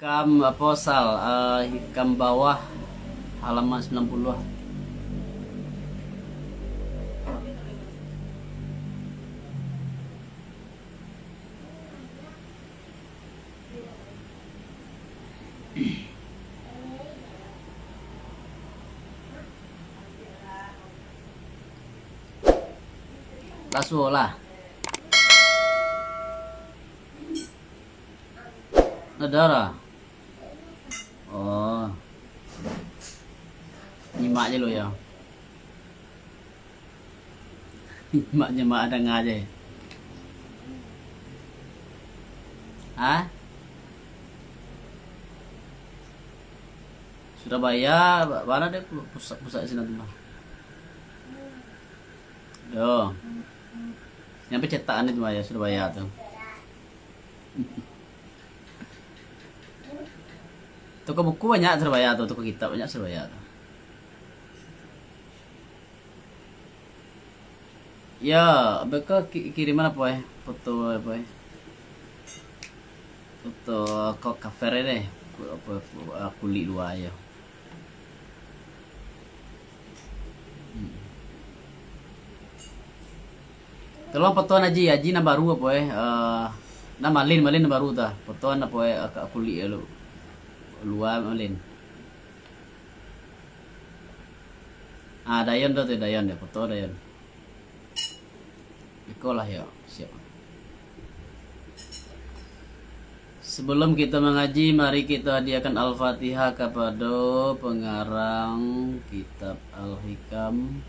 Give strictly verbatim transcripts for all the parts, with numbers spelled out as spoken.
Hikam apo, Sal? Eh, Hikam Bawah, halaman sembilan puluh. Basuo lah. Ado lah. Oh. Nyimak je lu, yo. Nyimak, nyimak, danga je. Ha? Surabaya, ba-, bana deh pu-, pusat-pusat sinan tu mah. Yo. Nyampe cetakan itu mah, yo, Surabaya tu. Toko buku banyak Surabaya tu, toko kitab banyak Surabaya tu. Ya, beko ki-, kiriman apo, eh? Foto apo, eh? Foto ko-, cover deh. Ku-, apo, apo, ah, kulik lua yo. Hmm. Tolong fotoan Aji, Aji nan baru apo, eh? Eh, nan malin, malin nan baru tu. Fotoan apo, eh, ka-, kulik lu-, lua malin. Ah, Dayon tu, tu Dayon, dia foto Dayon. Iko lah, yo, siap. Sebelum kita mengaji, mari kita hadiahkan Al-Fatihah kepada pengarang kitab Al-Hikam,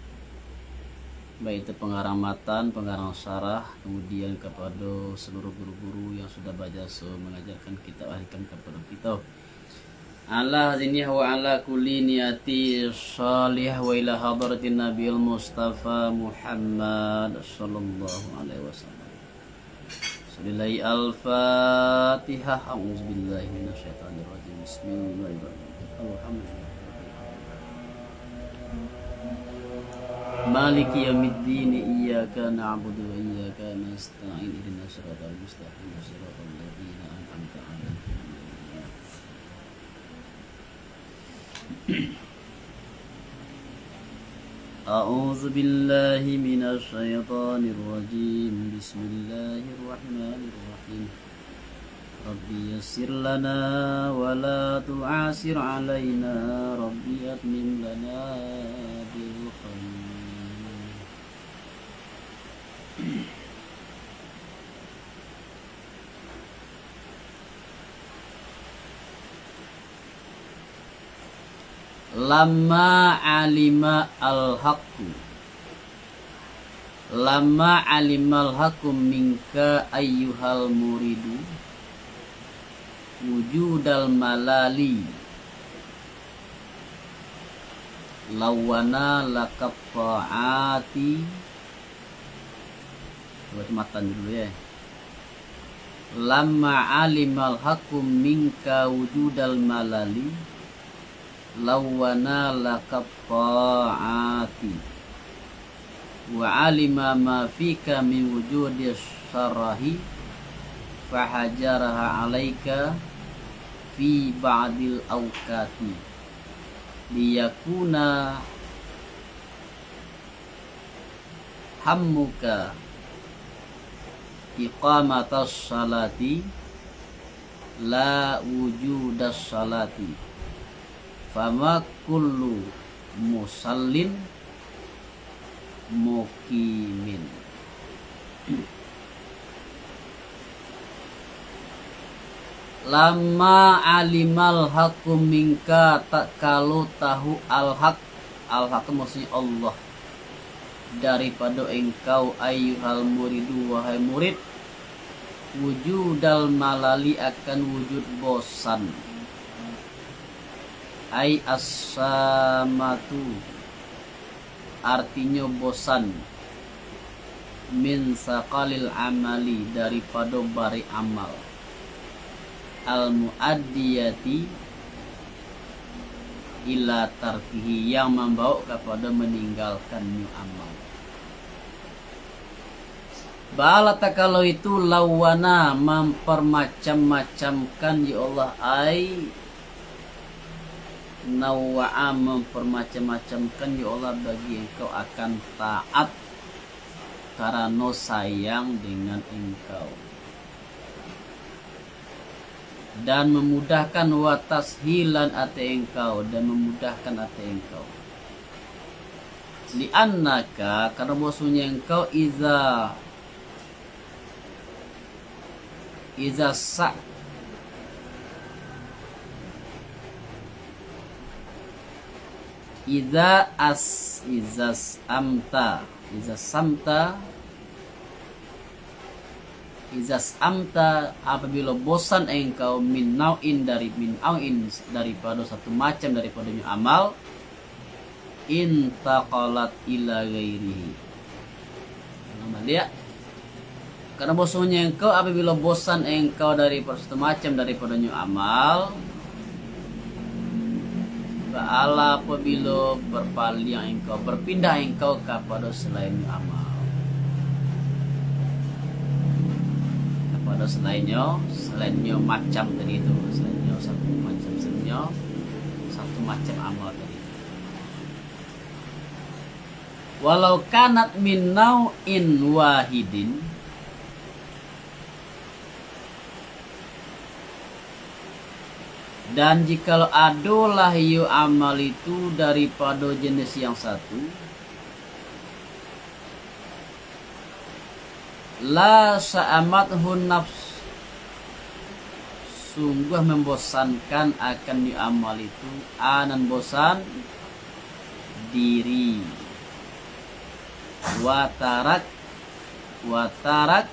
baik itu pengarang matan, pengarang syarah, kemudian kepada seluruh guru-guru yang sudah berjasa mengajarkan kitab Al-Hikam kepada kita. Ala haziniha wa ala kulli niyati shalihah wa ila hadratin Nabil Mustafa Muhammad sallallahu alaihi wasallam. Bismillahirrahmanirrahim. Al-Fatihah. A'udzubillahi minasyaitonirrajim. Bismillahirrahmanirrahim. Alhamdulillahirabbil alamin. Maliki yaumiddin. Iyyaka na'budu wa iyyaka nasta'in. Ihdinas siratal mustaqim. Siratal ladzina an'amta 'alaihim. أعوذ بالله من الشيطان الرجيم. بسم الله الرحمن الرحيم. رب يسر لنا ولا تعسر علينا. رب أتمم لنا بالخير. Lamma alima al-haqqu. Lamma alimal haqqu minka ayyuhal muridu wujudal malali lawana lakap ta'ati. Baca matan dulu, ya. Lamma alimal haqqu minka wujudal malali lawana lakap ta'ati. Wa alima ma fika min wujudi syarahi fahajaraha alaika fi ba'dil awqati. Liyakuna hammuka iqamatas salati la wujudas salati. Fama kullu musallin muqimin. Lamma alimal haqqu minka, tatkalo tahu al-haq, al-haq maksudnyo Allah, daripado engkau, ayyuhal muridu, wahai murid, wujudal malali, akan wujud bosan. Ai as-samatu, artinyo bosan, min saqalil amali, daripado barek amal, al-muaddiyati ila tarkihi, yang mambaok kapado maninggalkannyo amal. Bala takalo itu lawana, mamparmacam-macamkan, ya Allah, ai, nawa'a, mamparmacam-macamkan, ya Allah, bagi Engkau akan taat karano sayang dengan Engkau, dan mamudahkan, wa tashilan, ateh Engkau, dan mamudahkan ateh Engkau. Li'annaka, karano bahwasanya Engkau, iza, iza sa-, iza as-, iza samta, iza samta, iza samta, apabilo bosan engkau, min nau'in, dari, min nau'in, daripado satu macam daripadonyo amal, intaqalat ila ghairihi. Ulang baliak. Karano bahwasanya engkau, apabilo bosan engkau dari satu macam daripadonyo amal, baalah apabilo berpaliang engkau, berpindah engkau kapado salainnyo amal, kapado salainnyo, salainnyo macam tadi tu, salainnyo satu macam, salainnyo satu macam amal tadi. Walau kanat min nau'in wahidin, dan jikalau adolah iyo amal itu daripado jenis yang satu, la sa'amathu nafs, sungguh mambosankan akan di amal itu, a, nan bosan, diri. Watarak, watarak,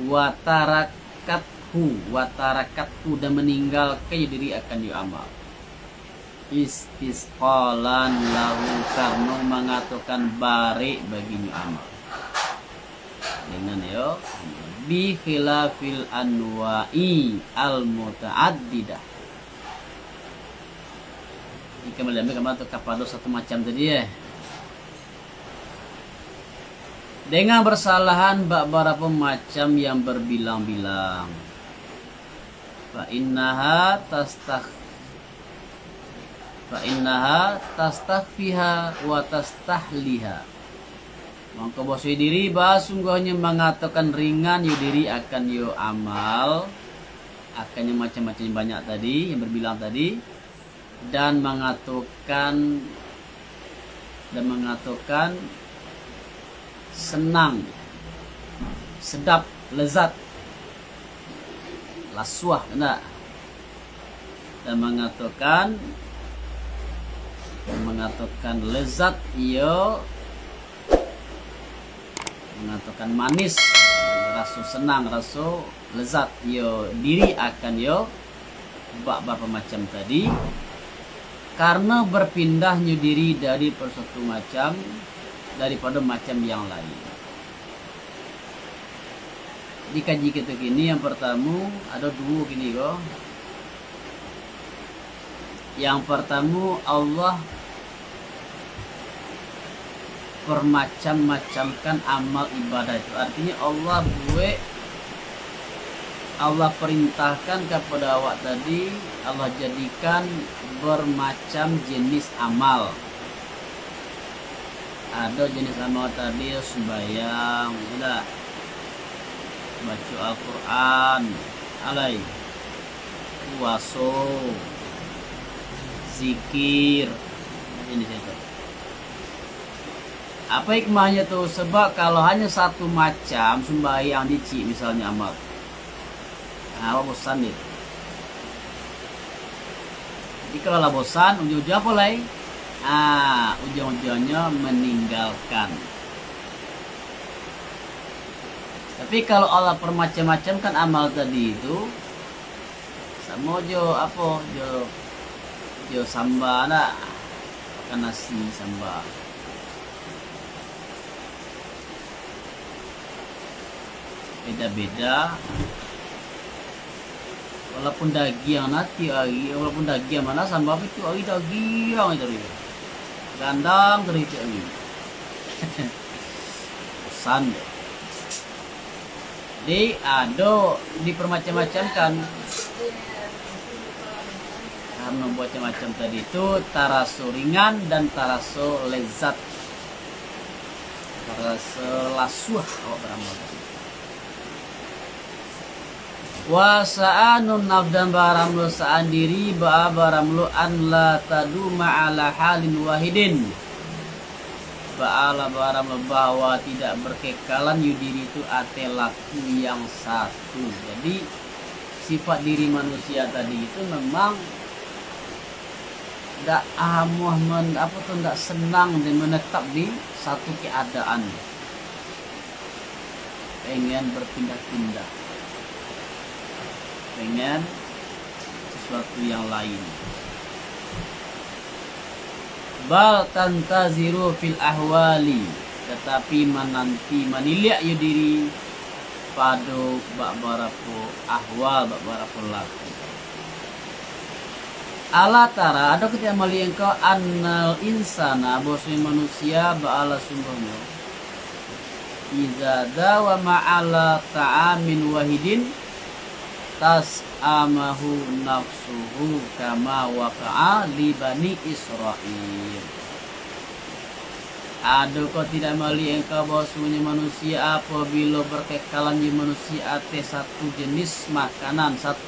watarakathu, watarakathu, dan maninggalkan diri akan di amal. Istisqalan lahu, karano mangatokan barek baginyo amal. Dengan yo, bi khilafil anwa'i al muta'addidah. Jika malihat kama tu kapado satu macam tadi, eh. Dengan bersalahan babarapo macam yang berbilang-bilang. Fa innaha tastah-, fa innaha tastakhfiha wa tastahliha. Mangko bosoi diri, basungguahnyo mangatokan ringan yo diri akan yo amal, akan yang macam-macam yang banyak tadi, yang berbilang tadi, dan mangatokan, dan mangatokan senang, sedap, lezat, lasuah, indak? Dan mangatokan, dan mangatokan lezat iyo, mangatokan manis, raso senang, raso lezat iyo diri akan yo bak bapamacam tadi, karano bapindahnyo diri dari satu macam, daripado macam yang lain. Dikaji kito kini, yang partamo, ado duo kini ko. Yang partamo, Allah permacam-macamkan amal ibadah itu. Artinyo, Allah buek, Allah perintahkan kapado awak tadi, Allah jadikan bermacam jenis amal. Ado jenis amal tadi, sumbayang, indak? Baco Al-Quran, alai, puaso, zikir, jenis itu. Apo hikmahnyo tu? Sebab kalau hanyo satu macam sumbayang, dicik misalnyo amal, nah, awak bosan deh. Jadi kalau lah bosan, ujuang-ujuang apo lai? Ah, ujuang-ujuangnyo maninggalkan. Tapi kalau Allah permacam-macamkan amal tadi tu, samo jo apo, jo, jo samba ndak? Makan nasi samba. Beda-beda. Walaupun dagiang nah tiok ari, walaupun dagiang ma nah samba, tapi tiok ari dagiang taruih. Gandang taruih tiok ari. Tan. Jadi, ado dipermacam-macamkan. Karena macam-macam tadi itu taraso ringan dan taraso lezat. Taraso lasuah awak baramal tadi. Wa sa'anun nafs, dan baramlo sa'an diri, ba-, baramlo an la taduma ala halin wahidin. Baalah baramlo bahwa tidak berkekalan yu diri tu ateh laku yang satu. Jadi, sifat diri manusia tadi itu memang dak amuah men-, apa tu, dak senang di menetap di satu keadaan. Pengen berpindah-pindah, pengen sesuatu yang lain. Bal tantaziru fil ahwali, tatapi mananti, maniliak yo diri pado babarapo ahwal, babarapo laku. Ala tara, adakah tidak maliek engkau, annal insana, bahwasanya manusia, baalah sungguhnyo, iza dawama ala ta'amin wahidin, tas'amahu nafsuhu kama waqa'a li Bani Israil. Adakah tidak maliek engkau bahwasanya manusia apabilo berkekalan di manusia ateh satu jenis makanan, sat-,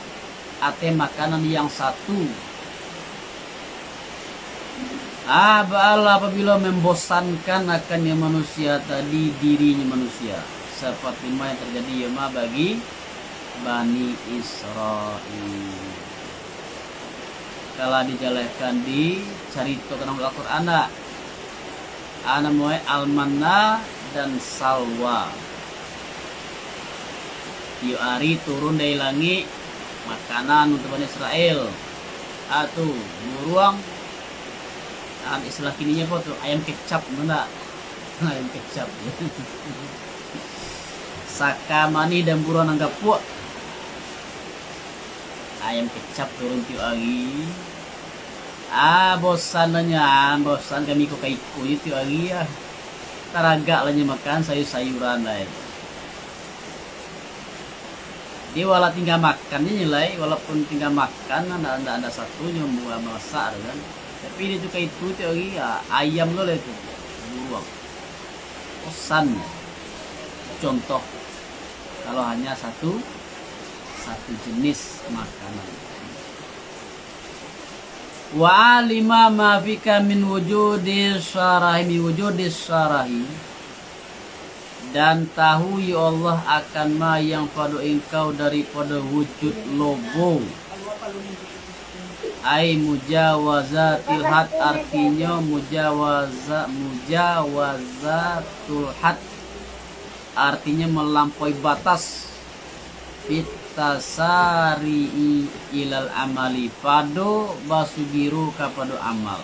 ateh makanan yang satu? Ah, baalah apabilo membosankan akan yang manusia tadi dirinyo manusia, seperti ma yang terjadi yo ma bagi Bani Israil. Kalau dijalehkan, dicaritokan dalam Al-Quran dak? Ah, namonyo Al-Manna dan Salwa. Tiok ari turun dari langik makanan untuak Bani Israil. Ah, tu, buruang. Ah, istilah kininyo apo tu? Ayam kecap, betul dak? Ayam kecap. Saka manih dan buruang nan gapuak. Ayam kecap turun tiok ari. Ah, bosan lah nyo, ah, bosan kami iko ka iko je tiok ari, ah. Taragak lah nyo makan sayur-sayuran lai. Dia walau tingga makan je nyo lai, walaupun tingga makan, ndak, ndak, ndak satu nyo buah masak tu kan. Tapi dia tu ka itu tiok ari, ah, ayam tu lah itu, buruang. Bosan. Contoh, kalau hanya satu, satu jenis makanan. Wa alima ma fika min wujudi syarahi, min wujudi syarahi, dan tahu, ya Allah, akan ma yang pado engkau daripado wujud lobo. Ai mujawazatil had, artinyo mujawaza-, mujawazatul had, artinyo melampaui batas. Fitasari'i ilal amali, pado basugiro kapado amal.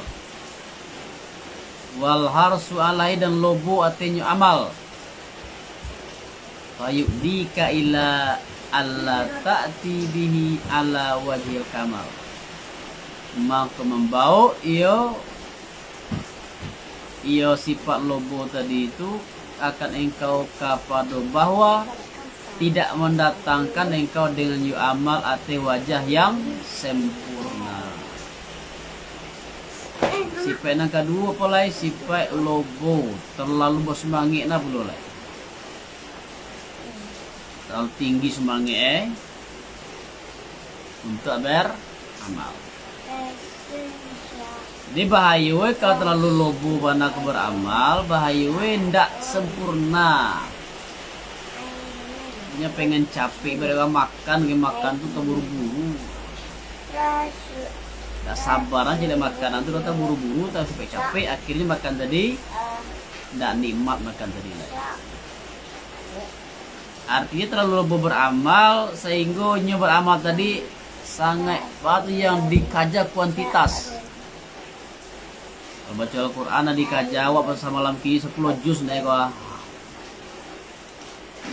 Wal harsu alai, dan lobo atehnyo amal. Fayu'dika ila alla ta'ti bihi ala wajhil kamal. Mako mambaok iyo, iyo sifat lobo tadi tu akan engkau kapado bahwa tidak mandatangkan engkau dengan yo amal ateh wajah yang sempurna. Sipaik nan kaduo apo lai? Sipaik lobo, terlalu basumangek nah pulo lai. Terlalu tinggi sumangek, eh, untuak beramal. Jadi bahayo, eh, kalau terlalu lobo bana ka beramal, bahayo, eh, ndak sempurna. Nyo pengen capek, ibarat urang makan, ge makan tu taburu-buru. Ndak sabar aja dek makanan tu, taburu-buru, tapi capek-capek, akhirnyo makan tadi ndak nikmat makan tadi lai. Artinyo terlalu lobo beramal, sehinggo nyo beramal tadi sangaik batu yang dikaja kuantitas. Kalau baco Al-Quran, dikaja awak pas samalam kini sapuluah juz ndak ko.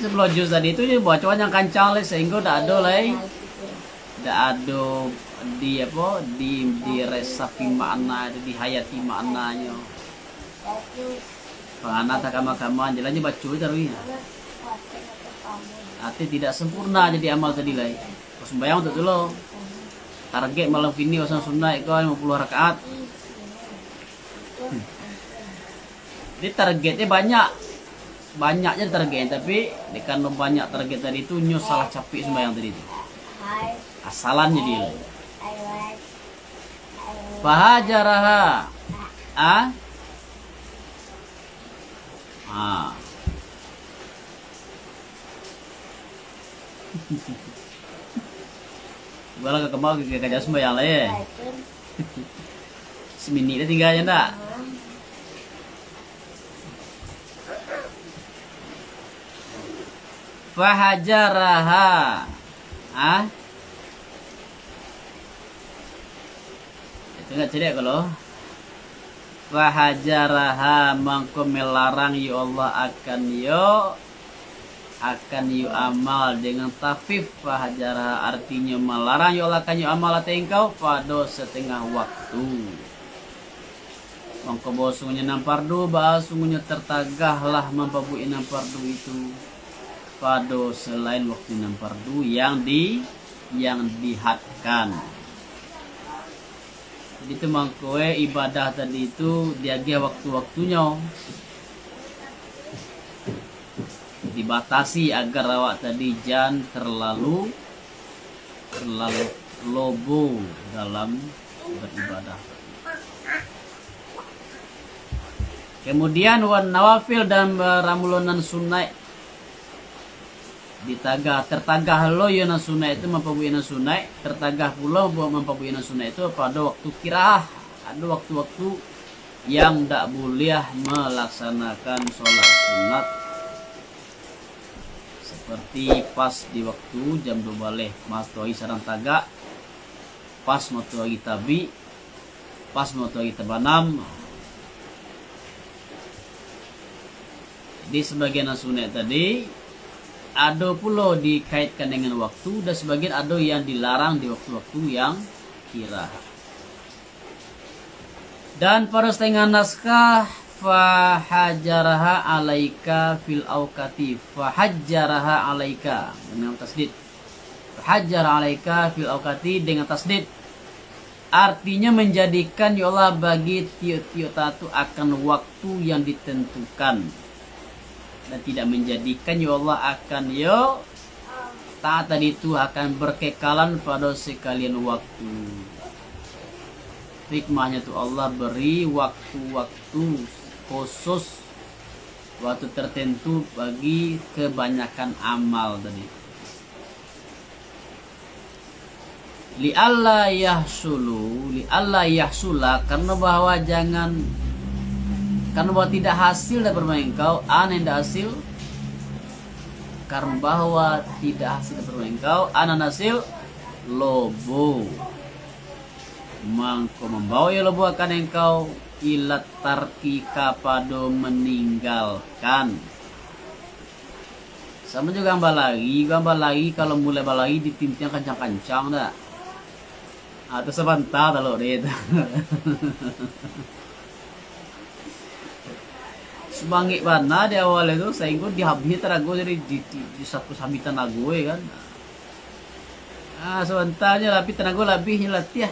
Sapuluah juz tadi tu, nyo baco nan kancang lai, sehinggo dak ado lai, dak ado di apo, di, diresapi makna, dihayati maknanyo. Pangana takama-kama, jalannya baco taruih. Ati tidak sempurna jadi amal tadi lai. Sumbayang tu lo. Target malam kini puasa sunnah iko limo puluah rakaat. Jadi targetnya banyak. Banyak je target, tapi dek karano banyak target tadi tu, nyo salah capik sumbayang tadi tu. Asalan jadi. Fahajaraha. Ah? Ah. Gua lah ka kamar, ka, ka, ka sumbayang lah, ye. Saminik lah tinggalnya, ndak? Fahajaraha. Ah? Itu nggak cedek kalau. Fahajaraha, mangko melarang yo Allah akan yo, akan yo amal dengan takhfif. Fahajaraha artinyo malarang yo Allah akan yo amal ateh engkau pado satangah waktu. Mangko bahwa sungguhnyo nan pardu, bahwa sungguhnyo tertagahlah mampabuik nan pardu itu pado salain waktu nan pardu yang di, yang dihadkan. Jadi tu mangko, eh, ibadah tadi tu diagiah waktu-waktunyo, dibatasi agar awak tadi jan terlalu, terlalu lobo dalam beribadah. Kemudian wan nawafil, dan baramulonan sunaik ditagah, tertagah lo yo nan sunaik itu mampabuik nan sunaik, tertagah pulo buat mampabuik nan sunaik itu pado waktu kiraah. Ado waktu-waktu yang dak buliah melaksanakan sholat sunat, seperti pas di waktu jam dua baleh matoari sadang tagak, pas matoari tabik, pas matoari tabanam. Di sabagian nan sunaik tadi, ado pulo dikaitkan dengan waktu, dan sabagian ado yang dilarang di waktu-waktu yang kiraah. Dan pado satangah naskah, fahajaraha alaika fil aukati, fahajaraha alaika, dengan tasdid. Fahajara alaika fil aukati dengan tasdid. Artinyo, menjadikan yo Allah bagi tiok-tiok taat tu akan waktu yang ditentukan. Dan tidak menjadikan yo Allah akan yo taat tadi tu akan berkekalan pado sakalian waktu. Hikmahnyo tu Allah beri waktu-waktu khusus, waktu tertentu bagi kebanyakan amal tadi. Li'alla yahsulu, li'alla yahsula, karena bahwa jangan, karena bahwa tidak hasil daripada engkau, an indak hasil, karena bahwa tidak hasil daripada engkau, an hasil lobo. Mangko mambawa iyo lobo akan engkau ilat tarki kapado meninggalkan. Samo jo urang balari, urang balari kalau mulai balari ditintiang kancang-kancang dak? Ah, tu sabanta talok deh tu. Sumangek bana di awal tu, sahinggo dihabih tanago jadi di, di, di sapu sabitan lagu kan. Ah, sabanta nyo labih tanago, labih nyo latiah.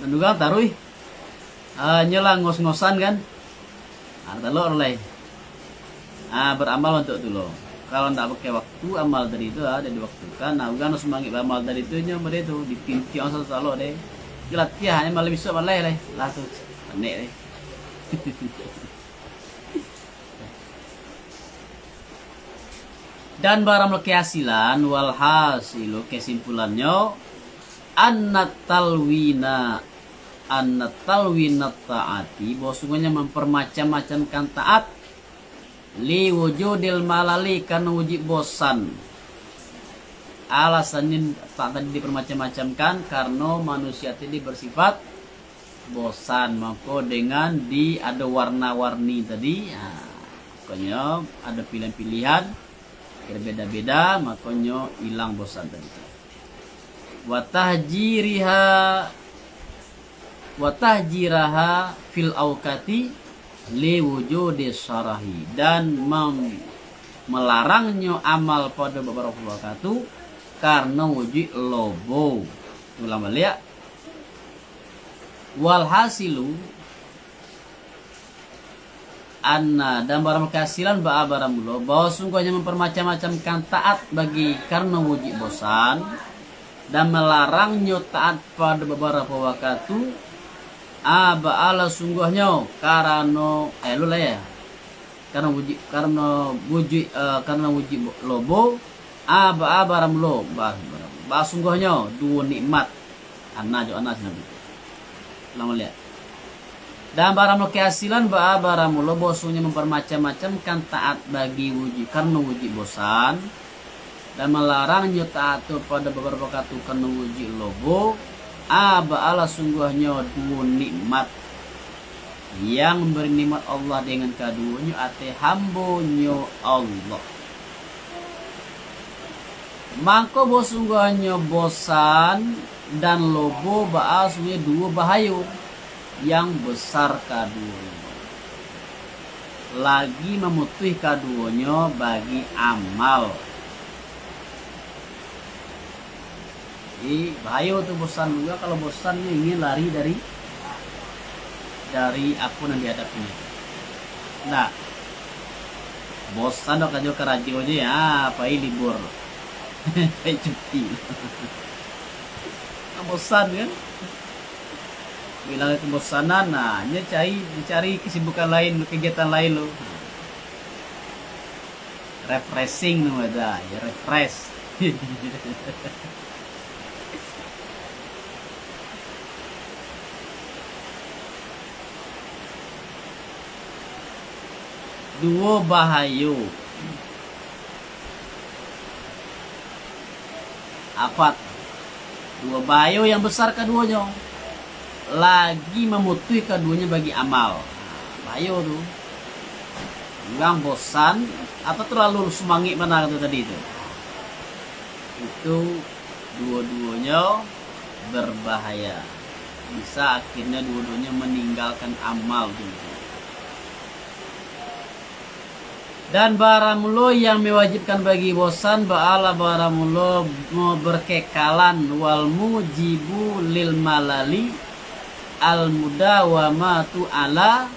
Dan urang taruih. Ah, nyo lah ngos-ngosan kan. Ah, talok lai. Ah, baramal untuak tu lo. Kalau ndak pakai waktu, amal tadi tu, ah, dak diwaktukan. Nah, urang sumangek baramal tadi tu, nyo model tu, ditintiang satu talok deh. Nyo latiah, nyo malam isuak malai lai. Lah tu, panek deh. Dan baramal kehasilan, walhasilu, kesimpulannyo, anna talwina, anna talwina taati, bahwa sungguhnya mempermacam-macamkan taat, li wujudil malali, karena wujud bosan. Alasannyo taat tadi dipermacam-macamkan, karena manusia tadi bersifat bosan, mako dengan di ado warna-warni tadi, ha, pokoknyo ado pilihan-pilihan berbeda-beda, makonyo ilang bosan tadi tu. Watahjiriha, watahjiraha fil aukati, li wujudi syarahi, dan mem-, melarangnyo amal pado babarapo wakatu karano wujuik lobo. Ulang baliak. Walhasilu anna, dan baramulo kehasilan ba-, baramulo, bahwa sungguhnya mempermacam-macamkan taat bagi karano wujuik bosan, dan melarangnyo taat pado babarapo wakatu, a, ba'ala sungguhnyo karano, eh, lu lah ya. Karano wujuik, karano wujuik, eh, karano wujuik bo-, lobo, a, ba-, a, baramulo, ba-, baramulo. Ba-, sungguhnyo duo nikmat. Anna jo anna sinan. Ulang baliak. Dan baramulo kehasilan ba-, baramulo, bahwa sungguhnyo mempermacam-macamkan taat bagi wujuik, karano wujuik bosan, dan melarangnyo taat tu pado babarapo wakatu karano wujuik lobo, a, ba'ala sungguhnyo duo nikmat. Yang memberi nikmat Allah dengan kaduonyo ateh hambonyo Allah. Mangko basungguahnyo bosan dan lobo baa sungguahnyo duo bahayo yang besar kaduonyo, lagi mamutuih kaduonyo bagi amal. Jadi, bahayo tu bosan juga, kalau bosan ni ingin lari dari, dari apo nan dihadapinyo. Nah, bosan dah karajo-karajo je, ah, pai libur. Pai cuti. Nah, bosan kan? Bilang kebosanan, nah, nyo cari, cari kesibukan lain, kegiatan lain lo. Refreshing namanya, ya, refresh. Duo bahayo. Apat. Duo bahayo yang besar kaduonyo. Lagi mamutuih kaduonyo bagi amal. Nah, bahayo tu. Urang bosan atau terlalu sumangik bana tu tadi tu. Itu duo-duonyo berbahaya. Bisa akhirnya duo-duonyo meninggalkan amal tu. Dan baramulo yang mewajibkan bagi bosan, baalah baramulo mo-, berkekalan, wal mujibu lil malali, al mudawamatu ala,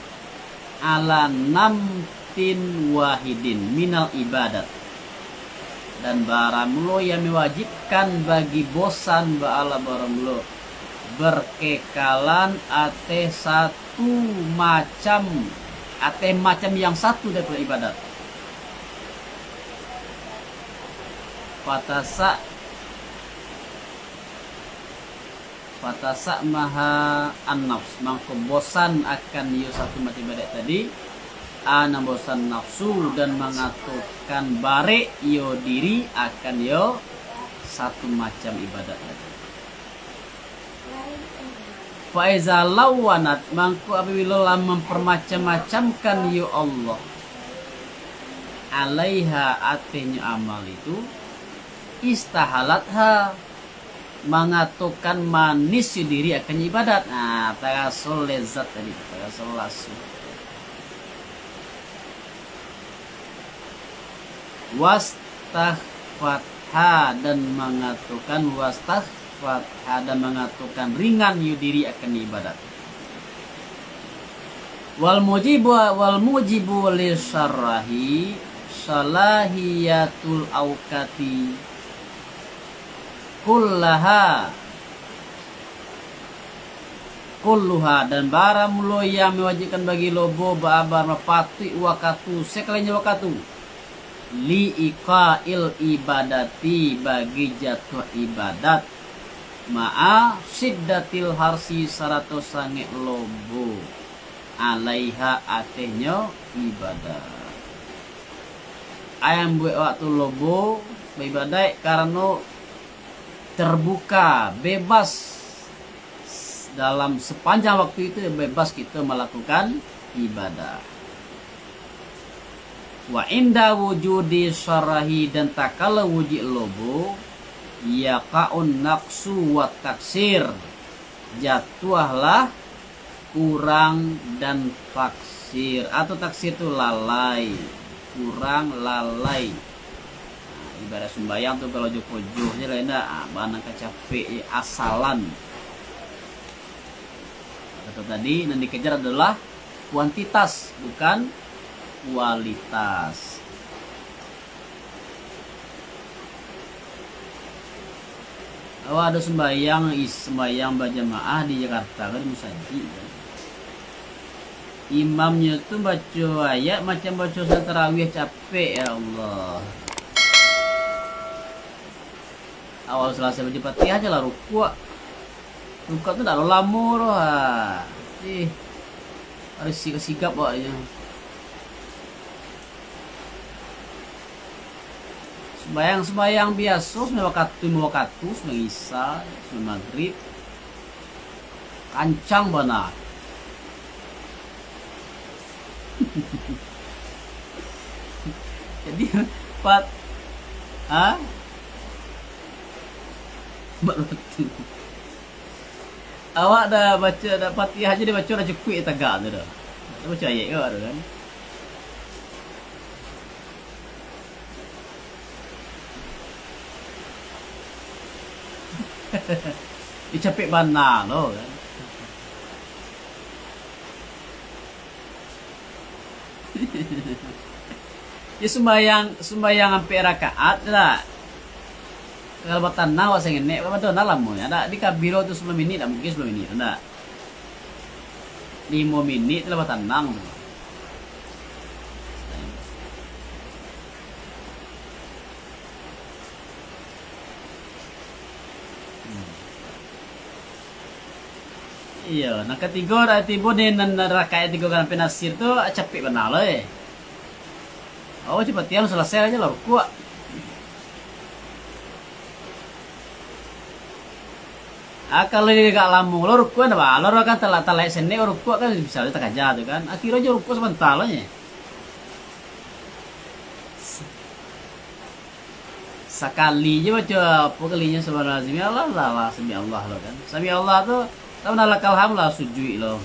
ala namtin wahidin minal ibadat. Dan baramulo yang mewajibkan bagi bosan, baalah baramulo berkekalan ateh satu tu macam, ateh macam yang satu daripada ibadat. Fatasa-, fatasa maha an-nafs, mangko bosan akan iyo satu macam ibadat tadi, a, nan bosan nafsu dan mangatokan barek iyo diri akan iyo satu macam ibadat tadi. Faiza lawanat, mangko apabilo lah mamparmacam-macamkan yo Allah, alaiha, atehnyo amal itu, istahalatha, mangatokan manis yo diri akan ibadat. Nah, taraso lezat tadi, taraso lasu. Wastakhfatha, dan mangatokan, wastakhfatha, dan mangatokan ringan yo diri akan ibadat. Wal mujibu, wal mujibu li syarrahi salahiyatul aukati kullaha, kulluha, dan baramulo yang mewajibkan bagi lobo baabar mapatuik wakatu, sekalinya wakatu, li iqail ibadati, bagi jatuah ibadat, ma'a syiddatil harsi, sarato sangaik lobo, alaiha, atehnyo ibadat. Ayam buek waktu lobo baibadaik karano terbuka, bebas. Dalam sepanjang waktu itu bebas kita melakukan ibadah. Wa inda wujudi syarahi, dan takala wujud lobo, yaqa'un naqsu wa taksir, jatuahlah kurang dan taks-, Taksir, atau taksir tu lalai, kurang lalai. Nah, ibarat sumbayang tu kalau jokojoh je lah indak, ah, bana kacapek je, asalan. Kata tadi, nan dikejar adalah kuantitas, bukan kualitas. Awak ado sumbayang, is-, sumbayang bajamaah di Jakarta kan, di musajik kan. Imamnyo tu baco ayat macam baco salat tarawih, capek, ya Allah. Awak salasai baco Fatihah, je lah rukuak. Rukuak tu ndak lamo doh, ha. Ih, harus sigap-sigap awaknyo. Sumbayang-sumbayang biaso, sumbayang wakatu, limo wakatu, sumbayang Isya, sumbayang Magrib. Kancang bana. Jadi, empat, ha? Empat wakatu. Awak dah baco, dah Fatihah aja dibaco, dah cukuik tagak tu dah. Tak baco ayat ke awak tu kan? Dicapek bana lo kan. Ya, sumbayang, sumbayang ampek rakaat lah. Kalau batanang awak sangenek, batanang lamo ya. Dak di kabiro tu sepuluh minit, dak mungkin sepuluh minit, ndak. Limo minit lah batanang tu. Hmm. Iyo, nan katigo, dak tibo di nan rakaat tigo kan ampek nasir tu, capek bana lo, eh. Oh, capek tiang salasai aja lah rukuak. Ah, kalau dia agak lamo lo rukuak, ndak baa lo kan, talak-talak senek rukuak kan, bisa aja takaja tu kan. Akhirnyo aja rukuak sabanta lo nye. Sakali je baco, apo kalinyo, subhanallah, sami Allah lah, lah, sami Allah lo kan. Sami Allah tu, tahu lah, lakal hamd lah, sujuik lo.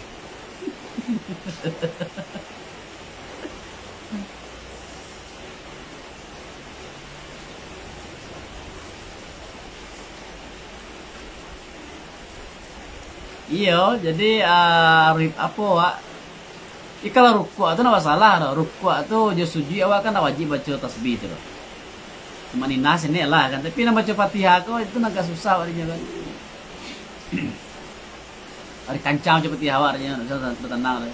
Iyo, jadi, ah, ri-, apo, wak? Ih, kalau rukuak tu ndak masalah doh. Rukuak tu jo sujuik awak kan ndak wajib baco tasbih tu doh. Tumakninah senek lah kan. Tapi nan baco Fatihah ko, itu nan agak susah awak dinyo kan. Ari kancang baco Fatihah awak dinyo, ndak bisa batanang tu.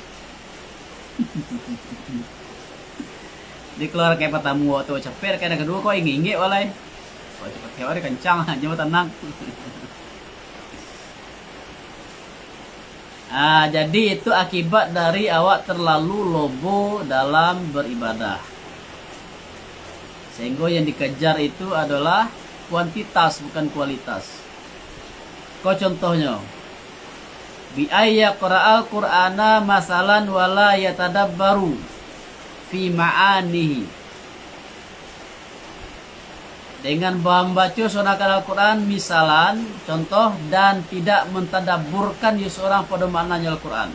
Jadi kalau rakaat partamo awak tu capek, rakaat nan kaduo ko ingek-ingek walai. Baco Fatihah awak ari kancang, nyo batanang. Ah, jadi itu akibat dari awak terlalu lobo dalam beribadah. Sehingga yang dikejar itu adalah kuantitas, bukan kualitas. Ko contohnyo, bi an yaqra'al Qur'ana masalan wa la yatadabbaru fi ma'anihi. Dengan mambaco seorang Al-Quran, misalan, contoh, dan tidak mentadabburkan yo seorang pado maknanyo Al-Quran.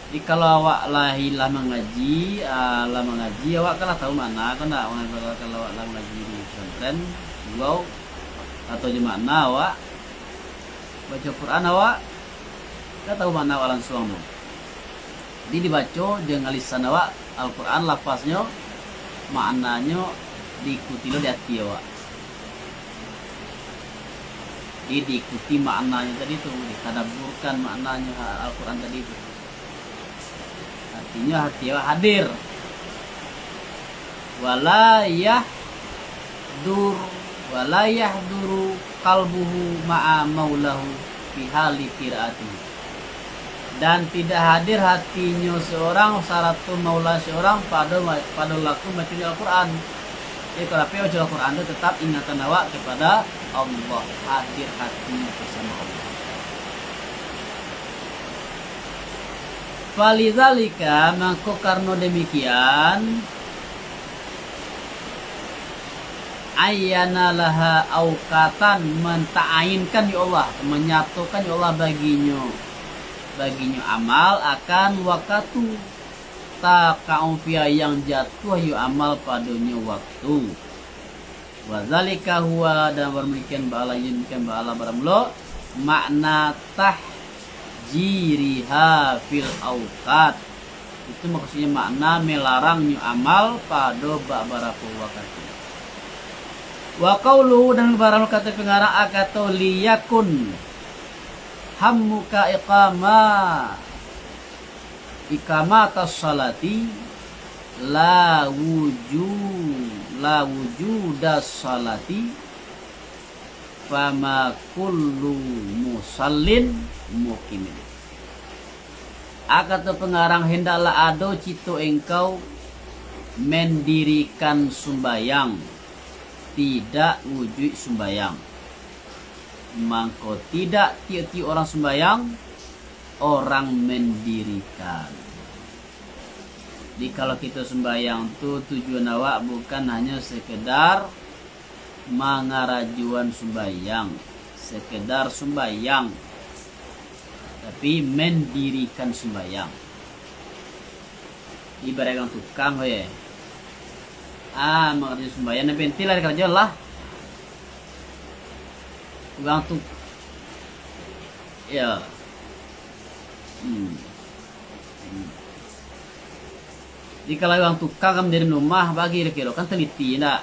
Jadi, kalau awak lah, lah mangaji, ah, lah mangaji, awak kan lah tahu makna, kan ndak? Kalau awak lah mangaji di pesantren, gurau, atau di makna awak, baco Quran awak, kan tahu makna awak lansuang tu. Jadi dibaco dengan lisan awak, Al-Quran lafaznyo, maknanyo diikuti lo di ati awak. Jadi diikuti maknanyo tadi tu, ditadabburkan maknanyo Al-Quran tadi tu. Artinyo hati awak hadir. Wala yahdur, wala yahduru qalbuhu ma'a maulahu fi hali qiraatihi. Dan tidak hadir hatinyo seorang sarato maula seorang pado, pado waktu maconyo Al-Quran. Jadi, kalau apo baco Al-Quran tu, tetap ingatan awak kepada Allah, hadir hatinyo bersama Allah. Falidzalika, mangko karano demikian, ayyana laha aukatan, menta'ayinkan yo Allah, menyatukan yo Allah baginyo baginyo amal akan wakatu, taqa'u fiha, yang jatuah yo amal padonyo waktu. Wa dzalika huwa, dan baramulikan ba'ala, yun kan ba'ala baramulo, makna tahjiriha fil auqat. Itu maksudnyo makna melarangnyo amal pado babarapo wakatu. Wa qauluhu, dan baramulo kato pengarang, akato liyakun hammuka iqama, iqamatas salati, la wuju-, la wujudas salati, fama kullu musallin muqimin. Akato pengarang, hendaklah ado cito engkau mendirikan sumbayang, tidak wujuik sumbayang. Mangko tidak tiok-tiok orang sumbayang, orang mendirikan. Jadi, kalau kito sumbayang tu, tujuan awak bukan hanyo sekedar mangarajoan sumbayang, sekedar sumbayang, tapi mendirikan sumbayang. Ibarat urang tukang, weh. Ah, mangarajoan sumbayang, nan penting lah dikarajoan lah. Urang tu, ya. Hmm. Hmm. Jadi, kalau urang tukang ka mandirikan rumah, baa kiro-kiro, kan teliti, ndak?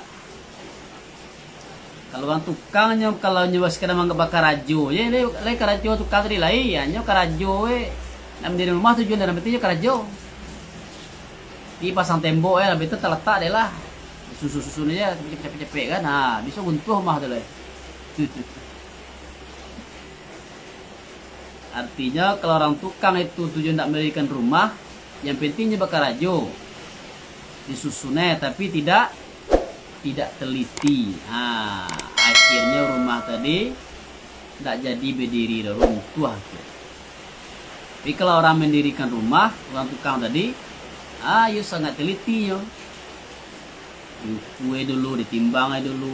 Kalau urang tukang nyo, kalau nyo sakadar manganggap bakarajo, yo, lai, lai karajo tukang tadi lai, yo, nyo karajo, weh. Nak mandirikan rumah tujuan dalam arti nyo karajo. Di pasang tembok, eh, habis tu talatak dek lah. Susun-susun aja, capek-capek kan. Ha, bisa runtuh rumah tu lai. Artinyo, kalau urang tukang itu tujuan nak mandirikan rumah, yang penting nyo bakarajo. Disusun, eh, tapi tidak, tidak teliti. Ha, akhirnyo rumah tadi ndak jadi badiri doh, runtuh tu. Tapi kalau urang mandirikan rumah, urang tukang tadi, ah, iyo sangat teliti nyo. Diukur dulu, ditimbang dulu.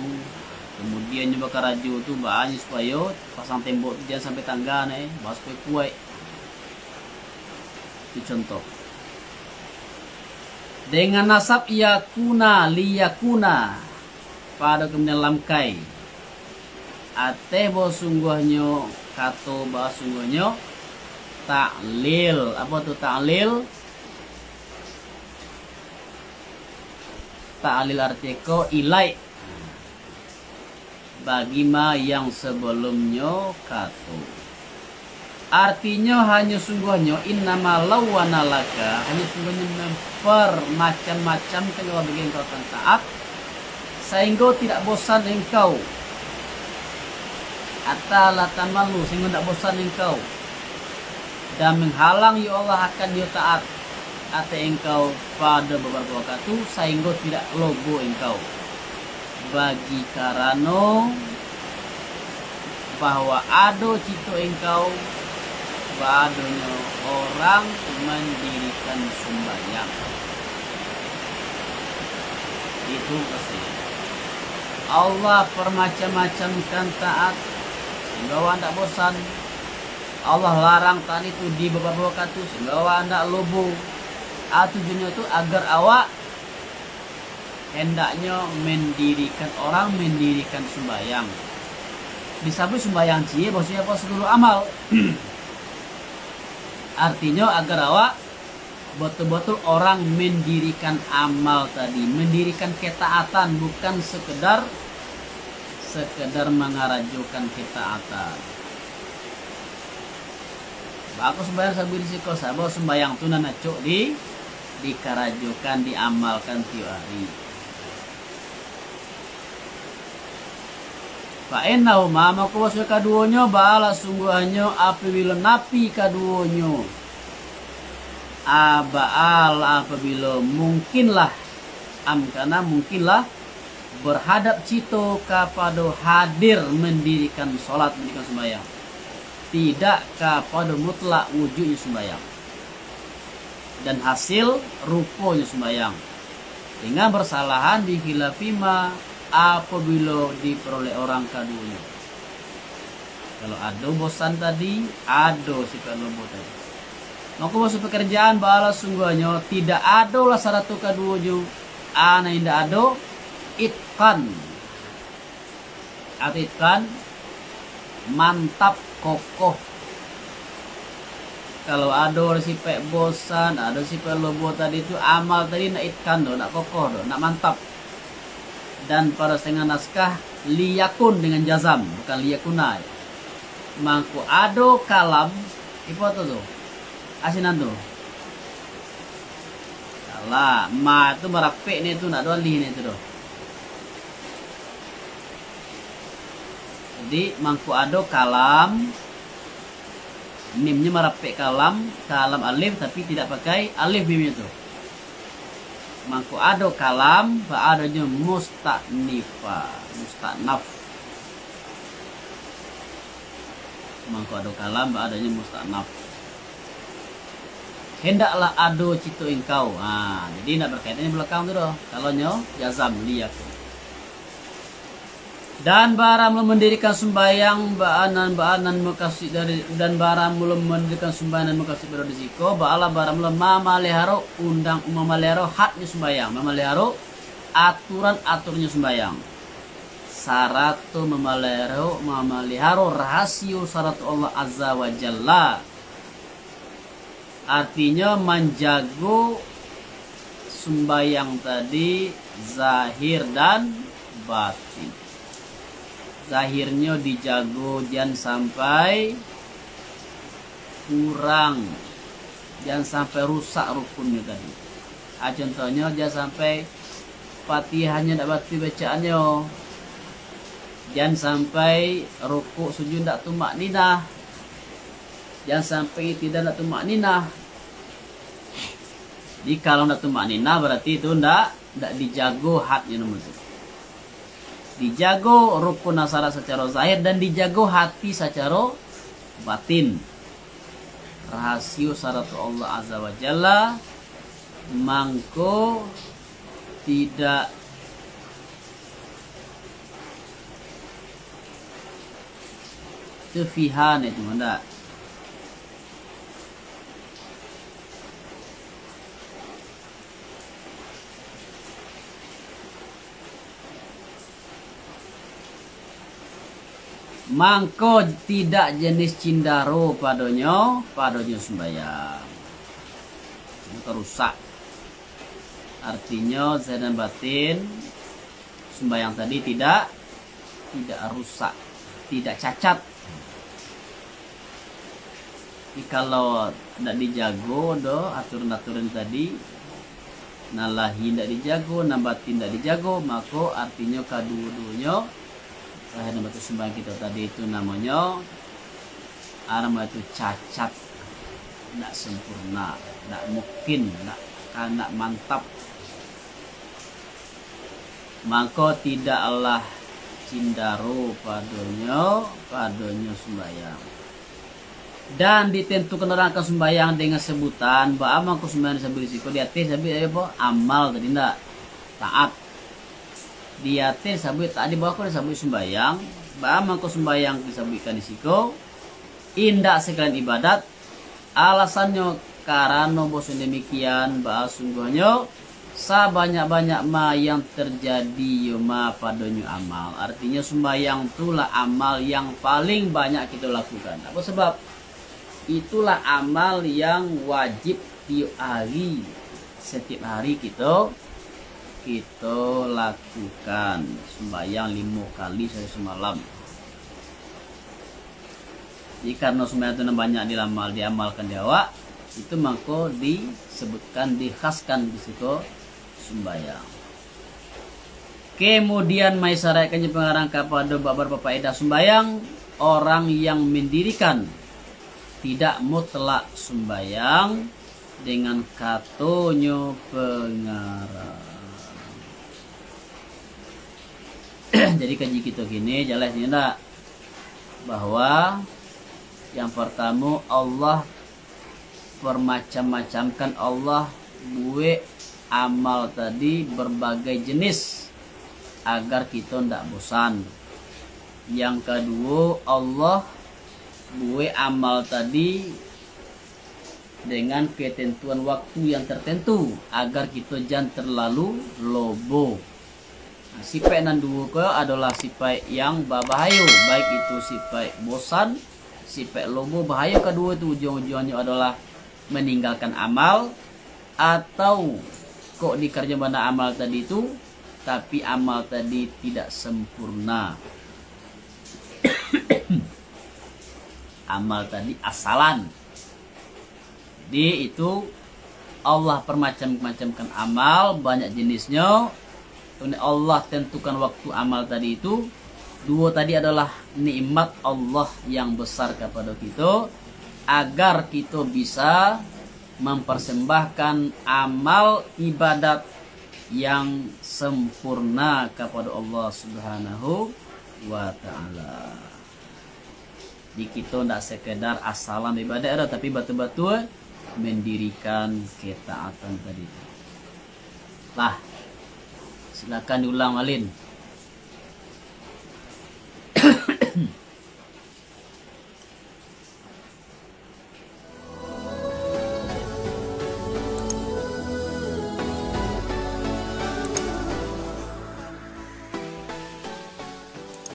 Kamudian nyo bakarajo tu, baa nyo supayo pasang tembok tu jan sampai tangga nyo, baa supayo kuaik. Itu contoh. Dengan nasab yakuna, liyakuna, pado kamudian lam kai. Ateh bahwa sungguahnyo, kato bahwa sungguahnyo, taklil. Apo tu taklil? Taklil arti ko ilaik. Bagi ma yang sabalumnyo kato. Artinyo, hanyo sungguahnyo, innama lawwana laka, hanyo sungguahnyo mempermacam-macamkan Allah bagi engkau akan taat, sainggo tidak bosan engkau. Hatta la tamallu, sainggo ndak bosan engkau. Dan manghalang, ya Allah, akan iyo taat ateh engkau pado babarapo wakatu, sainggo tidak lobo engkau. Bagi karano bahwa ado cito engkau, baadonyo orang mandirikan sumbayang. Itu pasti. Allah parmacam-macamkan taat, sainggo awak ndak bosan. Allah larang taat itu di babarapo wakatu, sainggo awak ndak lobo. Ah, tujuannyo tu agar awak hendaknyo mandirikan, orang mandirikan sumbayang. Disabuik sumbayang ciek, maksudnyo apo? Saluruh amal. Artinyo, agar awak batul-batul orang mandirikan amal tadi, mandirikan ketaatan, bukan sekedar, sekedar mangarajokan ketaatan. Baa kok sumbayang sabuik di siko, sabab sumbayang tu nan acok di, dikarajokan, diamalkan tiok ari. Fa innahuma, mako basuh kaduonyo, baalah sungguahnyo, apabilo napi kaduonyo, a, baalah apabilo mungkinlah, amkana mungkinlah, berhadap cito kapado hadir mandirikan solat, mandirikan sumbayang, tidak kapado mutlak wujudnyo sumbayang dan hasil ruponyo sumbayang, dengan bersalahan bi khilafi ma apabilo diperoleh orang kaduonyo. Kalau ado bosan tadi, ado sifat lobo tadi. Mako, maksud pekerjaan baalah sungguahnyo tidak adolah sarato kaduonyo, a, nan indak ado, itqan. Atau itqan, mantap, kokoh. Kalau ado sipaik bosan, ado sipaik lobo tadi tu, amal tadi nak itqan do, nak kokoh do, nak mantap. Dan pada setengah naskah, liyakun dengan jazam, bukan liyakuna. Mangko ado kalam, ipo tu tu? Asinan tu. Alah, ma tu marapek ni tu, nak ado alih ni tu doh. Jadi, mangko ado kalam, mimnyo marapek kalam, kalam alif, tapi tidak pakai alif mimnyo tu. Mangko ado kalam, baadonyo musta'nifa, musta'naf. Mangko ado kalam, baadonyo musta'naf. Hendaklah ado cito engkau. Ha, jadi indak berkaitan di balakang tu doh. Kalau nyo jazam, liyakun. Dan bara mula mandirikan sumbayang, baanan-baanan mukasuik dari, dan bara mula mandirikan sumbayang dan mukasuik baru di siko, baalah bara mula mamaliharo undang, mamaliharo haknyo sumbayang, mamaliharo aturan-aturannyo sumbayang, sarato mamaliharo, mamaliharo rahasio sarato Allah Azza wa Jalla. Artinyo, manjago sumbayang tadi zahir dan batin. Zahirnyo dijago, jan sampai kurang, jan sampai rusak rukunnyo tadi. Ah, contohnyo, jan sampai Fatihahnyo ndak batua bacaannyo, jan sampai rukuk sujud ndak tumakninah, jan sampai itidal ndak tumakninah. Jadi, kalau ndak tumakninah, berarti itu ndak, ndak dijago haknyo namo tu. Dijago rukun nan syarat sacaro zahir dan dijago hati sacaro batin. Rahasio sarato Allah Azza wa Jalla, mangko tidak tefihan itu, ndak. Mangko tidak jenis cindaro padonyo, padonyo sumbayang. Mangko rusak. Artinyo, zahir dan batin, sumbayang tadi tidak, tidak rusak, tidak cacat. Jadi, kalau ndak dijago doh aturan-aturan tadi, nan lahia ndak dijago, nan batin ndak dijago, mako artinyo kaduo-duonyo, lahia nan batin sumbayang kito tadi itu namonyo, apo namo itu, cacat, ndak sempurna, ndak mungkin, ndak, ndak mantap. Mangko tidaklah cindaro padonyo, padonyo sumbayang. Dan ditentukan urang akan sumbayang dengan sebutan, baa mangko sumbayang disabuik di siko, di ateh disabuik apo? Amal tadi ndak? Taat. Di ateh disabuik taat, di bawah ko disabuik sumbayang. Baa mangko sumbayang disabuikkan di siko? Indak sakalian ibadat, Alasannyo, karano bosonyo demikian, baa sungguahnyo, sabanyak-banyak ma yang terjadi, iyo ma padonyo amal. Artinyo, sumbayang tu lah amal yang paling banyak kito lakukan. Apo sabab? Itulah amal yang wajib tiok ari, satiok ari kito, kito lakukan. Sumbayang limo kali sahari samalam. Jadi, karano sumbayang tu nan banyak diramal, diamalkan di awak, itu mangko disebutkan, dikhaskan di siko sumbayang. Kemudian, maisaraikan jo pangarang kapado babarapo paedah sumbayang, orang yang mendirikan tidak mutlak sumbayang dengan katonyo pengarang. Jadi, kaji kito kini, jaleh sini ndak? Bahwa yang pertamo, Allah permacam-macamkan, Allah buek amal tadi berbagai jenis agar kito ndak bosan. Yang kaduo, Allah buek amal tadi dengan ketentuan waktu yang tertentu, agar kito jan terlalu lobo. Nah, sipaik nan duo ko adolah sipaik yang babahayo, baik itu sipaik bosan, sipaik lobo. Bahayo kaduo tu ujuang-ujuangnyo adolah maninggalkan amal, atau kok dikarjo bana amal tadi tu, tapi amal tadi tidak sempurna. Amal tadi asalan. Jadi itu Allah permacam-macamkan amal, banyak jenisnyo. Kemudian Allah tentukan waktu amal tadi itu. Duo tadi adalah nikmat Allah yang besar kepada kita, agar kita bisa mempersembahkan amal ibadat yang sempurna kepada Allah Subhanahu wa Ta'ala. Jadi, kito ndak sekedar asalan baibadat doh, tapi batul-batul mendirikan ketaatan tadi. Lah, silakan diulang, Malin.